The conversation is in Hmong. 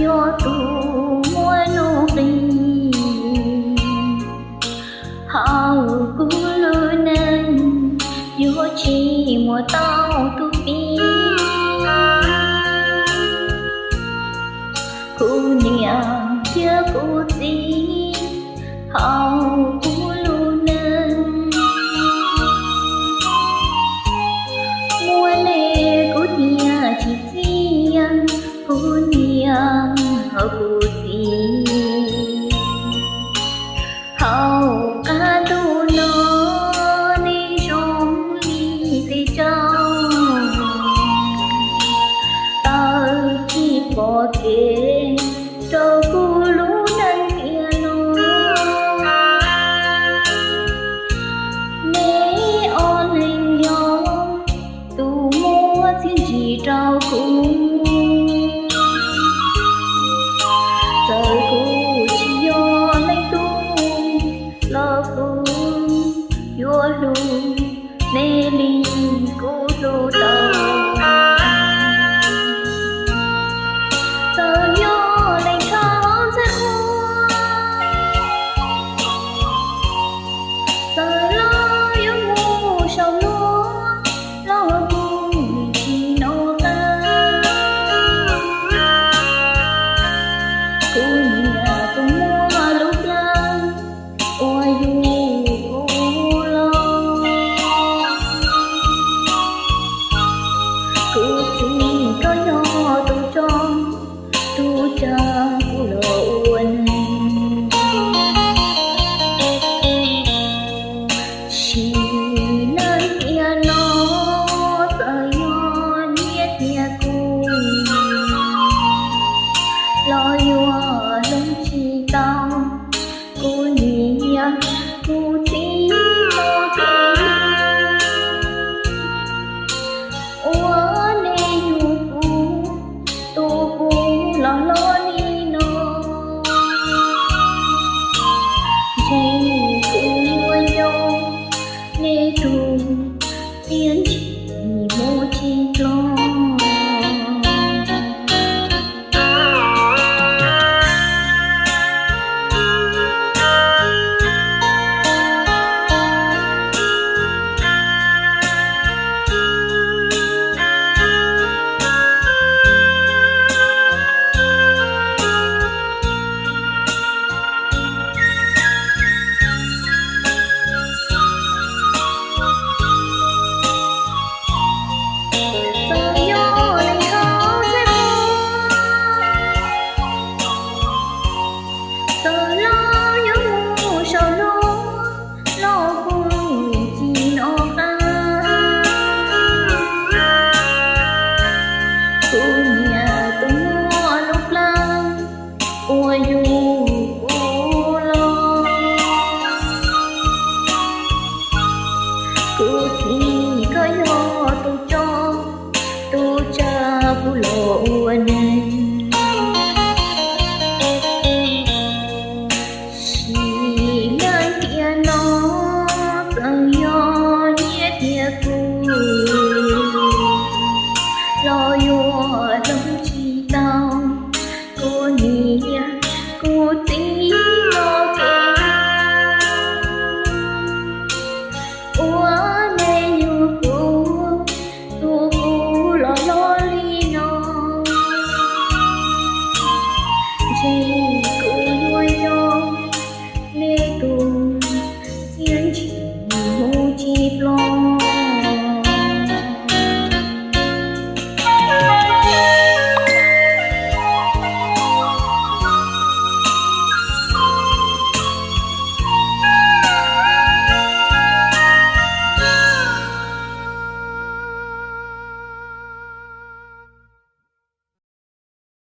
Tus muaj nuj nqis hauv kuv lub neej, yuav tsis muaj tau tus pib. Kuv niam thiab kuv txiv hauv kuv lub neej, muaj nej kuv thiaj tsim txiaj, kuv niam kuv txiv. Hauv qab ntuj no nej zoo li tej tsauj, tawm tsis pom kev rau kuv lub neej tiam no. Nej ob leeg yog tus muaj txiaj ntsig rau kuv, txawm kuv tsis yog leej tub los kuv yuav hlub nej li kuv hlub tau. Txawm yog leej tub ntxhais qhua, txawm los yuav mus saum ntuj los kuv tsis nco qab. Kuv niam tus muaj lub plab uas yug kuv los, kuv txiv koj yog tus tso, tus tsa kuv los ua neeg. Sim neej tiam no txawm yog niam thiab kuv los